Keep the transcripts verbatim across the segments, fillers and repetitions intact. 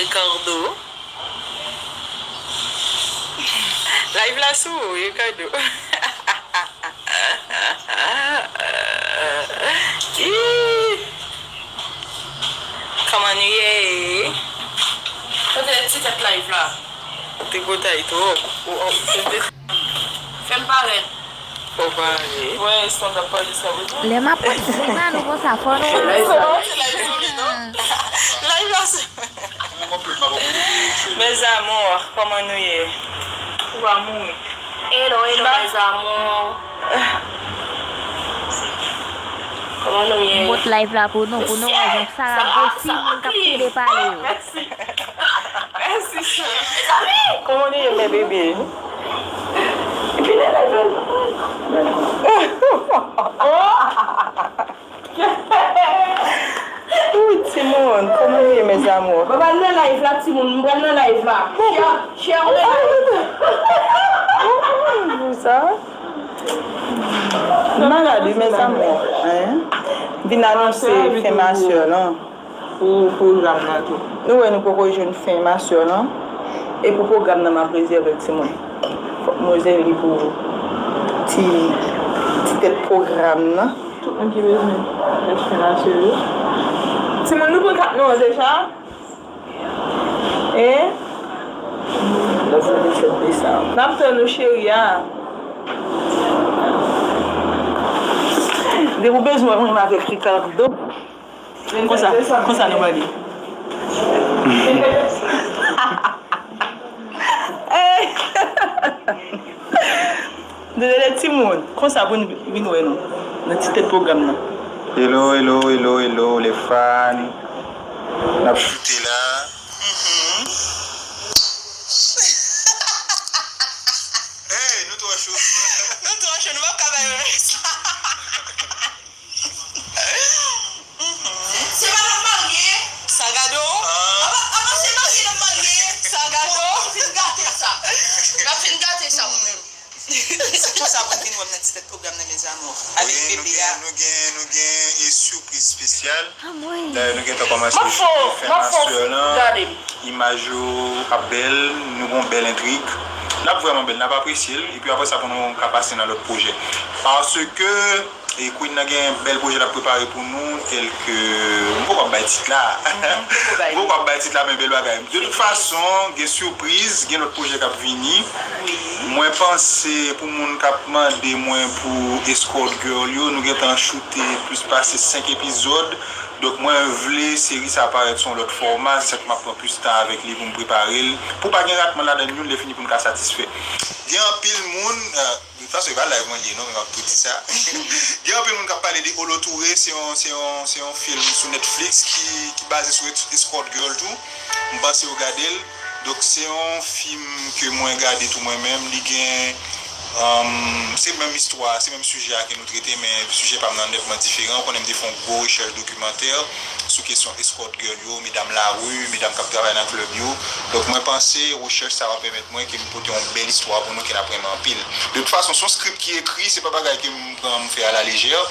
Ricardo. Live la sou ou, Ricardo. Ih. Kòman nou ye? Kote ti tèt live la? Ou te potay twòp. Ou, ou, ou te Fè m parèt. Fò pale. Wè, Sandra pale sa, wi. Lè m ap pase nan nou konsa, fò nou Live la, se live sou li, non? Live la, se Mes amours, kòman nou ye? Ou va mouri. Hello, hello, mes amours. Kòman nou ye? M pot live la pou nou, pou nou wè jan Sara gwo fi moun k ap pede pale yo. Mèsi. Mèsi, chè. Kòman nou ye, mes bébés? Epi lè live la. Wi, timoun, kòman nou ye, mes amours? Bon, pral nan live la, timoun, m pral nan live la. Share, share nan live. Pou sa? M malad, wi, mes amours. Hein? Vin anonse fen masè lan. Pou pwogram nan tou. Nou wè nou poko jwenn fen masè lan. E pou pwogram nan, m ap rezève l, timoun. Fòk mwen rezève li pou ti, ti tèt pwogram nan. Tout moun ki bezwen tèt fen masè yo. Timoun, nou pran kat nou an deja? Hein? N ap tann ou, cheri a. Depi w bezwen wè mwen avèk Ricardo. Konsa, konsa nou pale. Dezole timoun, konsa pou n vin wè nou nan ti tèt pwogram nan. Hello, hello, hello, hello, les fans. N ap choute la. Mhm. Hey, nou twò cho. Nou twò cho, nou p ap ka bay yo rès. Se pa l ap marye. Sa gade w? Apa, apa se marye l ap marye. Sa gade w? N ap fin gate sa. N ap fin gate sa, mwen menm. Se konsa pou n vin wè m nan ti tèt pwogram nan, mes amours. Avèk bebe a. Wi, nou gen, nou gen, nou gen e sipriz espesyal. Dayè, nou gentan kòmanse fen masè lan. Imaj yo ap bèl, nou gon bèl entrig. L ap vrèman bèl, n ap apresye l. Epi apre sa, pou nou ka pase nan lòt pwojè. Paske E Queen nan gen bèl pwojè l ap prepare pou nou, tèlke, m poko ap bay tit la. M poko ap bay tit la, men bèl bagay. De tout fason, gen sipriz, gen lòt pwojè k ap vini. Mwen panse pou moun k ap mande mwen pou Escort Girl yo, nou gentan choute plis pase senk epizòd. Donk, mwen vle seri sa parèt sou yon lòt fòma, se sa k m ap pran plis tan avèk li pou m prepare l. Pou pa gen ratman ladan l, youn lè fini pou n ka satisfè. Gen anpil moun, euh, De tout fason, e pa live mwen li ye non, men m ap tou di sa. Gen anpil moun k ap pale de Olo Touré, se yon, se yon, se yon fim sou Netflix ki, ki baze sou Escort Girl tou. M panse w gade l. Donk, se yon fim ke mwen gade tou mwen menm. Li gen, um, se menm istwa, se menm sijè a ke nou trete, men sijè pa m nan nètman diferan. Ou konnen m te fè yon gwo rechèch dokimantè sou kesyon escort girl yo, medam lari, medam k ap travay nan klèb yo. Donk, mwen panse rechèch sa a va pèmèt mwen ke m pote yon bèl istwa pou nou ke n ap renmen anpil. De tout fason, se yon script ki ekri, se pa bagay ke m pran, m fè a la lejè.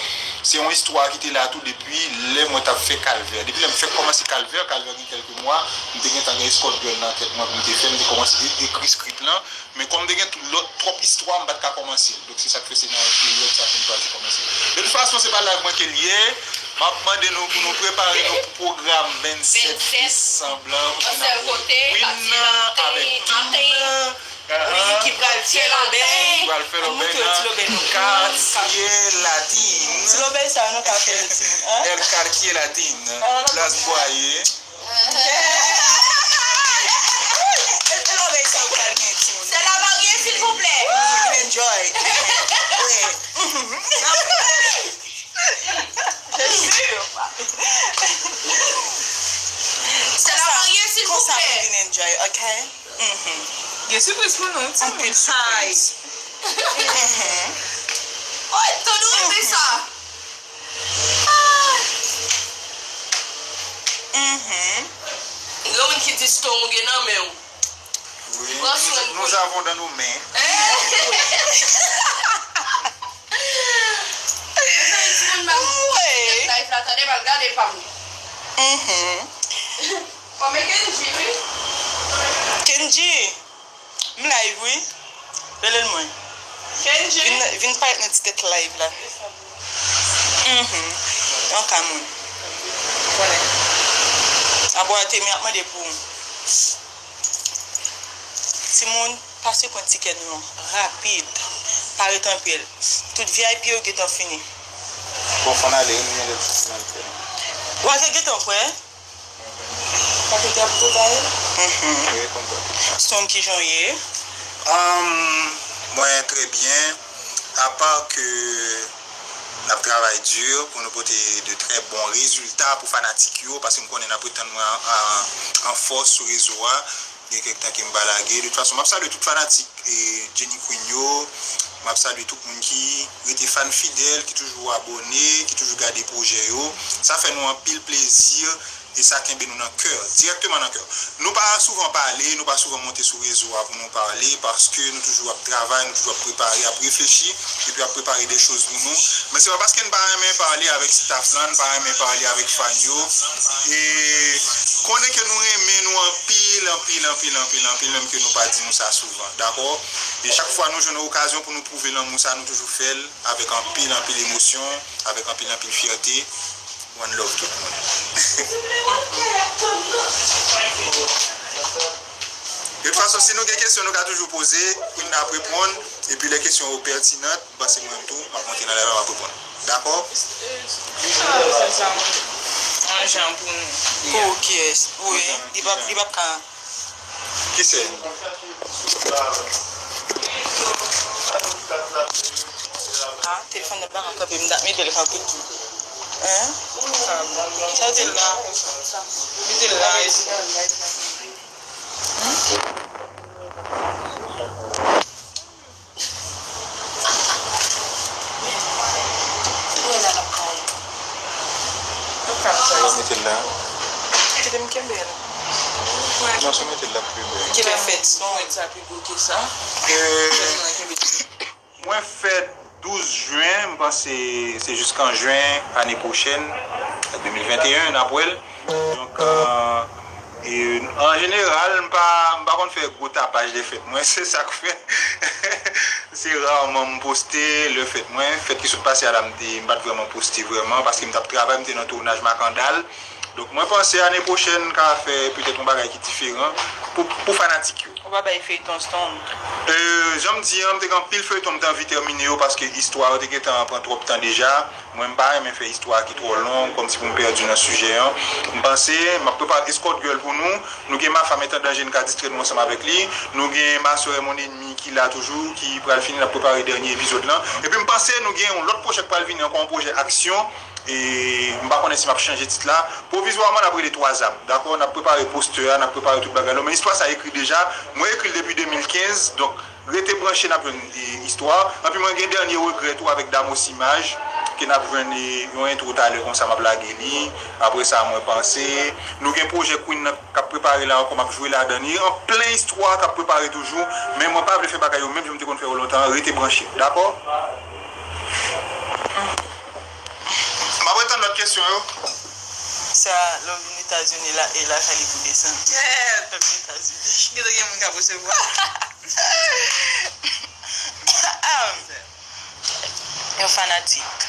Se yon istwa ki te la tou depi lè mwen t ap fè Kalvè. Depi lè m fèk kòmanse Kalvè, Kalvè gen kèlke mwa, m te gentan gen Escort Girl nan tèt mwen pou m te fè, m te kòmanse e-, ekri script lan. Men kòm m te gen lòt twòp istwa, m pa t ka kòmanse l. Donk, se sa k fè se nan peryòd sa ke m chwazi kòmanse l. De tout fason, se pa live mwen ke l ye. M ap mande nou pou nou prepare nou pou pwogram vennsèt Fis San Blan, kote n ap wè Queen nan avèk King nan. Wi, ki pral fè lòbèy. Pral fè lòbèy nan Katye Latin. Ti lòbèy sa yo, nou ka fè yo, timoun, hein? El Katye Latin, Plas Bwaye. Se la marye, silvouplè. Vin enjoy. Wi. Se la marye, silvouplè. Konsa pou vin enjoy, ok? Mhm. Gen sipriz pou nou, timoun. Anpil sipriz. Mhm. Oy, tande w ap fè sa. Mhm. Gen moun ki di stong ou gen nan men w. Wi, pran swen pou li. Nous avons dans nos mains. Mezanmi, timoun, m ap live la, tande, m al gade pa m. Mhm. Kenji, wi. Kenji! M live, wi. Rele l mwen. Kenji! Vin, vin parèt nan ti tèt live la. Mhm. Yon ka moun. Konnen. Abwate, men ap mande pou ou. Timoun, pase pran tikè nou an rapid. Pa ret anpil. Tout V I P yo gentan fini. Bon, fò n ale, wi, nou gen de ti semaine. W a te gentan prè? Sa te ap prepare? Mhm. Wi, konprann. Stone, kijan w ye? Um, mwen trè byen. Apa ke n ap travay di pou nou pote de trè bon rezilta pou fanatik yo, paske m konnen n ap ret tann mwen an, an, an fòs sou rezo a. Gen kèk tan ke m pa lage. De tout fason, m ap salye tout fanatik e Jenny Queen yo. M ap salye tout moun ki rete fan fidèl, ki toujou abòne, ki toujou gade pwojè yo. Sa fè nou anpil plezi e sa kenbe nou nan kè, dirèkteman nan kè. Nou pa souvan pale, nou pa souvan monte sou rezo a pou nou pale, paske nou toujou ap travay, nou toujou ap prepare, ap reflechi, epi ap prepare de choz pou nou. Men se pa paske n pa renmen pale avèk staff lan, n pa renmen pale avèk fan yo. E konnen ke nou renmen nou anpil, anpil, anpil, anpil, anpil, menm ke nou pa di nou sa souvan, dakò? E chak fwa nou jwenn okazyon pou nou pwouve lanmou sa, nou toujou fè l avèk anpil, anpil emosyon, avèk anpil, anpil fyète. One love tout moun. De tout fason, si nou gen kesyon, nou ka toujou poze, Queen nan ap reponn, epi lè kesyon yo pètinan, m panse mwen menm tou, m ap monte nan live la, m ap reponn. Dakò? Yon jan pou nou. Pou kiyès? Wi, li p ap, li p ap ka. Ki se? Ah, telefòn nan pa ka kanpe, m t ap mete l kanpe. Hein? Sa w di la? Mete l la, isi. Mete l la. Kite m kenbe l. Non, se mete l la pi byen. Kilè fèt? Mwen sa pi gwo ke sa. Euh, mwen fèt douz jen, m panse se jiskan jen ane pwochèn, de mil venteyen, n ap wè l. Donk, euh, e, an jeneral, m pa, m pa konn fè gwo tapaj de fèt mwen, se sa k fè. Se raman m poste lè fèt mwen. Fèt ki sot pase a la, m te, m pa t vrèman poste vrèman, paske m t ap travay, m te nan tounaj Makandal. Donk, mwen panse ane pwochèn, n ka fè petèt yon bagay ki diferan pou, pou fanatik yo. Ou pa bay feyton Stone? Euh, jan m di an, m te gen anpil feyton m te anvi tèmine yo paske istwa yo te gentan pran twòp tan deja. Mwen, m pa renmen fè istwa ki twò long, kòmsi pou m pèdi nan sijè an. M panse, m ap prepare Escort Girl pou nou. Nou gen Ma Femme Est en Danger, n ka distrè nou ansanm avèk li. Nou gen Ma Sœur Est Mon Ennemi ki la toujou, ki pral fini, n ap prepare dènye epizòd lan. Epi m panse nou gen yon lòt pwojè k pral vini ankò, yon pwojè aksyon. E m pa konnen si m ap chanje tit la. Pwovizwaman, n ap rele Twa Zam. Dakò, n ap prepare postè a, n ap prepare tout bagay la. Men istwa sa ekri deja. Mwen ekri l depi de mil kenz, donk rete branche, n ap jwenn, e, istwa. Anpi mwen gen dènye regrè tou avèk Damos Image, ke n ap jwenn, e, yon entwo talè konsa m ap lage li. Apre sa, mwen panse, nou gen pwojè Queen nan k ap prepare la ankò, m ap jwe ladan li. An plen istwa k ap prepare toujou, men mwen pa vle fè bagay yo menm jan m te konn fè yo lontan an. Rete branche, dakò? M ap ret tann lòt kesyon yo. Sa, lè w vin Etazini la, e lakay li pou desann. Lè w vin Etazini. Gentan gen moun k ap resevwa. Yon fanatik.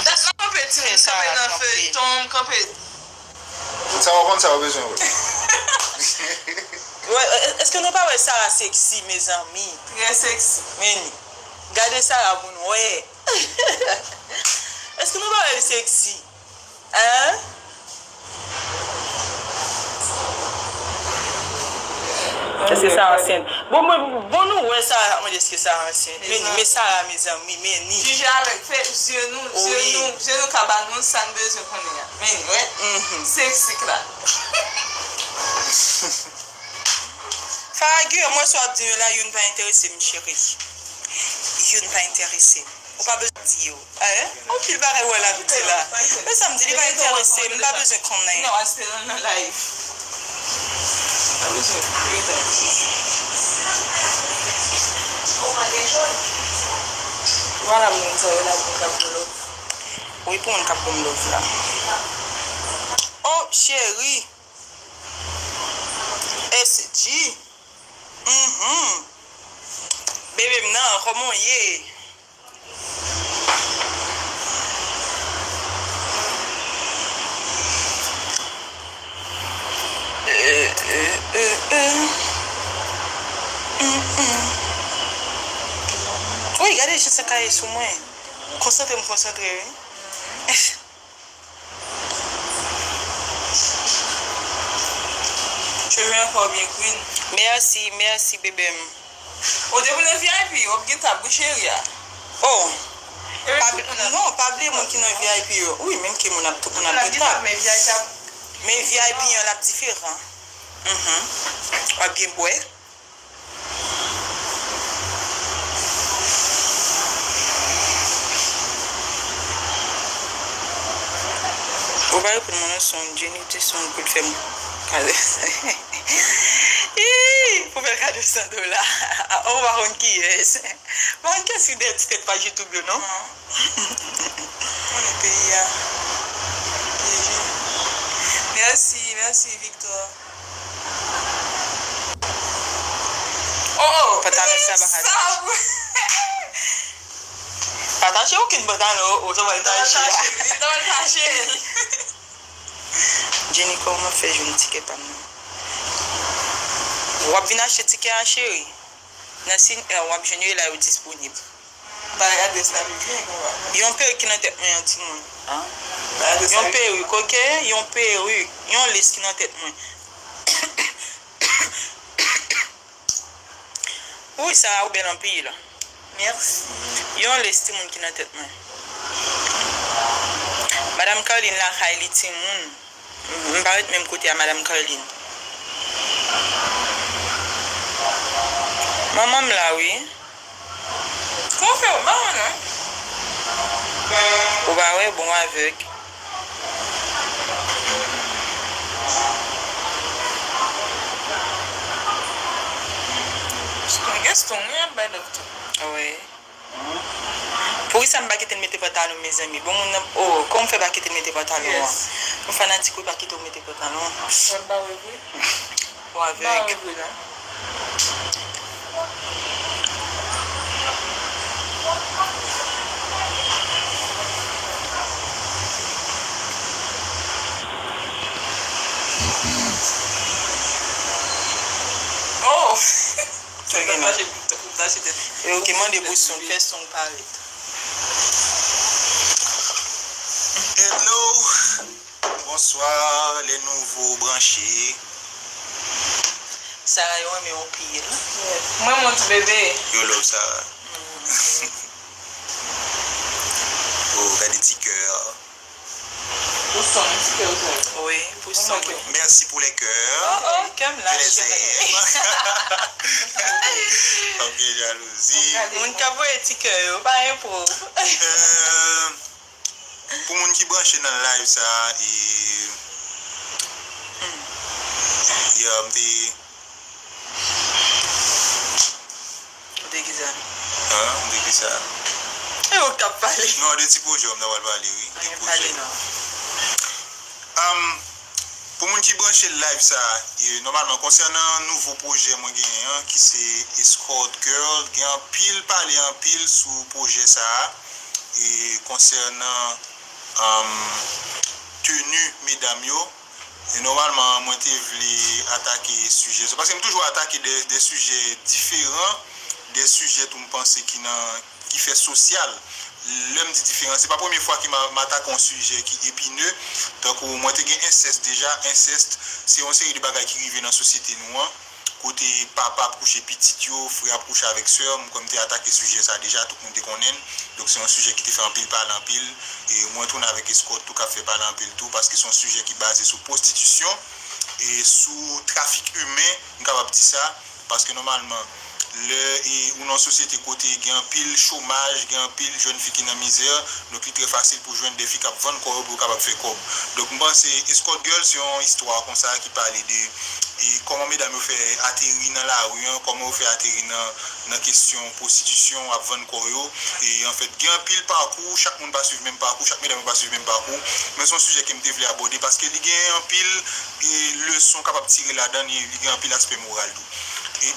Dat m kanpe timoun, m kanpe nan feyton, m kanpe. Sa w konn, sa w bezwen wè. Wè, e-, èske nou pa wè Sarah sexy, mezanmi? Trè sexy. Men, gade Sarah pou n wè. Èske nou pa wè l sexy? Hein? Èske Sarah ansent? Bon, mwen, bon, nou wè Sarah, mwen, èske Sarah ansent? Men, men Sarah, mezanmi, men ni. Jije avèk fè zye nou, zye nou, zye nou ka ba nou sa n bezwen konnen an. Men ni, wè. Sexy la. Farah Guillaume, mwen sa w ap di yo la, youn pa enterese m, cheri. Youn pa enterese m. Ou pa bezwen di yo. Eh, anpil bagay w wè l ap di la. Men sa m di, li pa enterese m, m pa bezwen konnen. Non, achte l nan live. Pa bezwen. Vwala, moun sa yo la pou k ap love. Wi, pou moun k ap ban m love la. Oh, cheri. Kòman w ye? Wi, gade jan sa kaye sou mwen. Konsantre m konsantre, wi. Cheve ankò byen green. Mèsi, mèsi, bebe m. O, depi w nan V I P, w ap gen tab, wi, cheri a. Oh, pa bl- non, pa bliye moun ki nan V I P yo. Wi, menm ke moun ap, tout moun ap gen tab. Men V I P an, l ap diferan. Mhm. W ap gen bwè. Ou pa reponn mwen non, se yon Jenny, se yon kou l fè m kado. Ih, pou fè l kado san dola. Ou pa konn kiyès. Pa konn kiyès ki dèyè ti tèt paj YouTube yo non. Konnen peyi a pyeje. Mèsi, mèsi Victor. Oh, oh, pantalon sa pa ka tache. Pa tache okenn pantalon, oh, oh, sa pral tache. Li pral tache. Jenny, kòman fè jwenn tikè pa m nan? W ap vin achte tikè a, cheri? Nan si, eh, w ap jwenn yo la yo disponib. Bay adrès la pi byen, konpa. Yon perik ki nan tèt mwen an, timoun. Bay adrès la pi byen. Yon perik, oke? Yon perik. Yon lès ki nan tèt mwen. Wi, sa a, ou bèl anpil. Mèsi. Yon lès timoun ki nan tèt mwen. Madanm Carline lakay li timoun. M pa ret menm kote a, Madanm Carline. Manman m la, wi. Kòman w fè w pa wè non? Ou pa wè, bon avèg. Stone, gen Stone, wi, ap bay love tou. Wi. Poukisa m pa kite l mete pantalon, mezanmi? Bon, moun nan, oh, kòman m fè pa kite l mete pantalon an? Yes. M fanatik, wi, pa kite w mete pantalon. Mwen pa wè vre. Ou avèg. Ba, wi, wi, la. Oh! Sa gen la? Yo ki mande pou son, fè son parèt. Hello. Bonsoir, les nouveaux branchés. Sarah, yo renmen w anpil. Mwen, mon ti bebe. Yo love Sarah. Oh, gade ti kè. Pou son, ti kè ou sa. Wi, pou son, wi. Merci pour les cœurs. Oh, oh, kè m la, cheri. Je les aime. Fòk gen jalouzi. Moun k ap voye ti kè yo, pa enpwòv. Euh, Pou moun ki branche nan live sa a, e, ya, m te. Ou te ki sa? An, m te ki sa? E ou k t ap pale. Non, de ti pwojè m ta pral pale, wi. De pwojè. Pale non. Am, Pou moun ki branche live sa, e, nòmalman, konsènan nouvo pwojè mwen genyen an, ki se Escort Girl, gen anpil pale anpil sou pwojè sa a, e, konsènan, um, teni medam yo. E nòmalman, mwen te vle atake sijè sa, paske m toujou atake de, de sijè diferan, de sijè tou m panse ki nan ki fè sosyal. Lè m di diferan, se pa premye fwa ke m a, m atake yon sijè ki epine. Tankou mwen te gen ensès deja. Ensès, se yon seri de bagay ki rive nan sosyete nou an, kote papa ap kouche pitit yo, frè ap kouche avèk sè. M kwè m te atake sijè sa deja, tout moun te konnen l. Donk, se yon sijè ki te fè anpil pale anpil. E mwen tounen avèk Escort tou k ap fè pale anpil tou, paske se yon sijè ki baze sou pwostitisyon e sou trafik imen, m kapab di sa. Paske nòmalman, lè, e, ou nan yon sosyete kote gen anpil chomaj, gen anpil jèn fi ki nan mizè, donk li trè fasil pou jwenn de fi k ap vann kò yo pou yo kapab fè kòb. Donk, m panse Escort Girl se yon istwa konsa ki pale de, e, kòman medam yo fè ateri nan lari an, kòman yo fè ateri nan, nan kesyon pwostitisyon, ap vann kò yo. E, anfèt, gen anpil pakou, chak moun pa swiv menm pakou, chak medam yo pa swiv menm pakou, men se yon sijè ke m te vle abòde paske li gen anpil, e, leson kapab tire ladan li, li gen anpil aspè moral tou.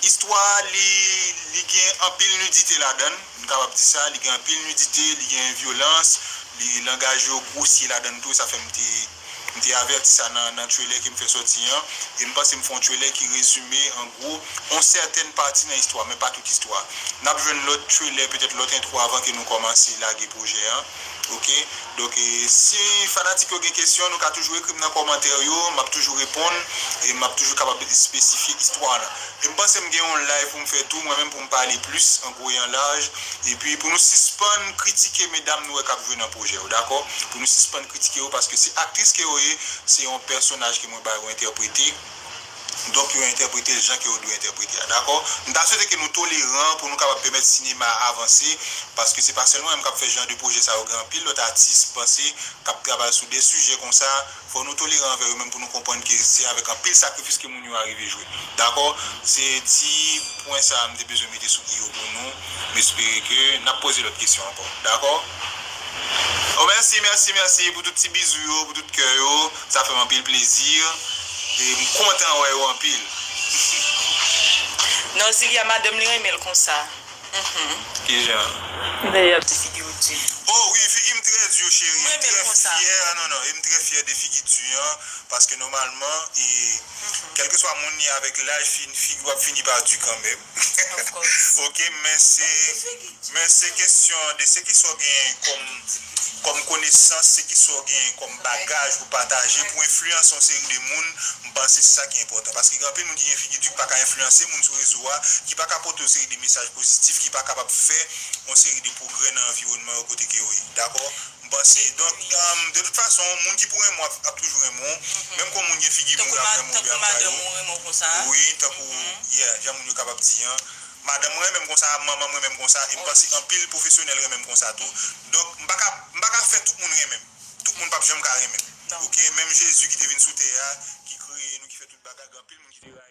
Istwa a, li, li gen anpil nidite ladan l, m kapab di sa, li gen anpil nidite, li gen vyolans, li, langaj yo gwosye ladan l tou, sa fè m te, m te avèti sa nan, nan trailer ke m fè sòti an, e m panse m fè yon trailer ki rezime, an gwo, yon sètèn pati nan istwa, men pa tout istwa. N ap jwenn lòt trailer, petèt lòt entwo avan ke nou kòmanse lage pwojè an. Oke? Donk, e, si fanatik yo gen kesyon, nou ka toujou ekri m nan kòmantè yo, m ap toujou reponn, e m ap toujou kapab espesifye istwa lan. E m panse m gen yon live pou m fè tou, mwen menm pou m pale plis, an gwo e an laj. Epi pou nou sispann kritike medam nou wè k ap jwe nan pwojè yo, dakò? Pou nou sispann kritike yo, paske se aktris ke yo ye, se yon pèsonaj ke mwen ba yo entèprete. Donk, yo entèprete l jan ke yo dwe entèprete a, dakò? M ta swete ke nou toleran pou nou kapab pèmèt sinema a avanse, paske se pa sèlman mwen menm k ap fè jan de pwojè sa yo, gen anpil lòt atis, panse, k ap travay sou de sijè konsa. Fò nou toleran anvè yo menm pou nou konprann ke se avèk anpil sakrifis ke moun yo arive jwe. Dakò? Se ti pwen sa a m te bezwen mete sou i yo pou nou. M espere ke n ap poze lòt kesyon ankò. Dakò? Oh, mèsi, mèsi, mèsi pou tout ti bizou yo, pou tout kè yo. Sa fè m anpil plezi. E m kontan wè yo anpil. Norzilia, madanm li renmen l konsa. Mhm. Kijan? Dèyè ap di figi w di. Oh wi, figi m trè di, cheri. M Mwen renmen trè l konsa. fyè. Ah, non, non, e m trè fyè de figi di an. Paske nòmalman, e, kèlkeswa moun li avèk laj, fi- figi w ap fini pa di kanmenm. Of course. Oke, men se, men se kesyon de se ki sa w genyen kòm, kòm konesans, se ki sa w genyen kòm bagaj pou pataje, pou enfliyanse yon seri de moun. M panse se sa ki enpòtan. Paske gen anpil moun ki gen figi di ki pa ka enfliyanse moun sou rezo a, ki pa ka pote yon seri de mesaj pozitif, ki pa kapab fè yon seri de pwogrè nan anviwònman yo kote ke yo ye. Dakò? M panse. Donk, um, de tout fason, moun ki pou renmen w ap, ap toujou renmen w. Menm kon moun gen figi Tankou mouri ap ma- renmen w, tankou ap rayi madanm w. Ou renmen w konsa. Wi, tankou, yeah, jan moun yo kapab di an. Madanm mwen renmen m konsa, manman mwen renmen m konsa, e m panse anpil pwofesyonèl renmen m konsa tou. Donk, m pa ka, m pa ka fè tout moun renmen m. Tout moun p ap janm ka renmen m. Non. Oke, menm Jezi ki te vin sou tè a, ki kreye nou, ki fè tout bagay, gen anpil moun ki te rayi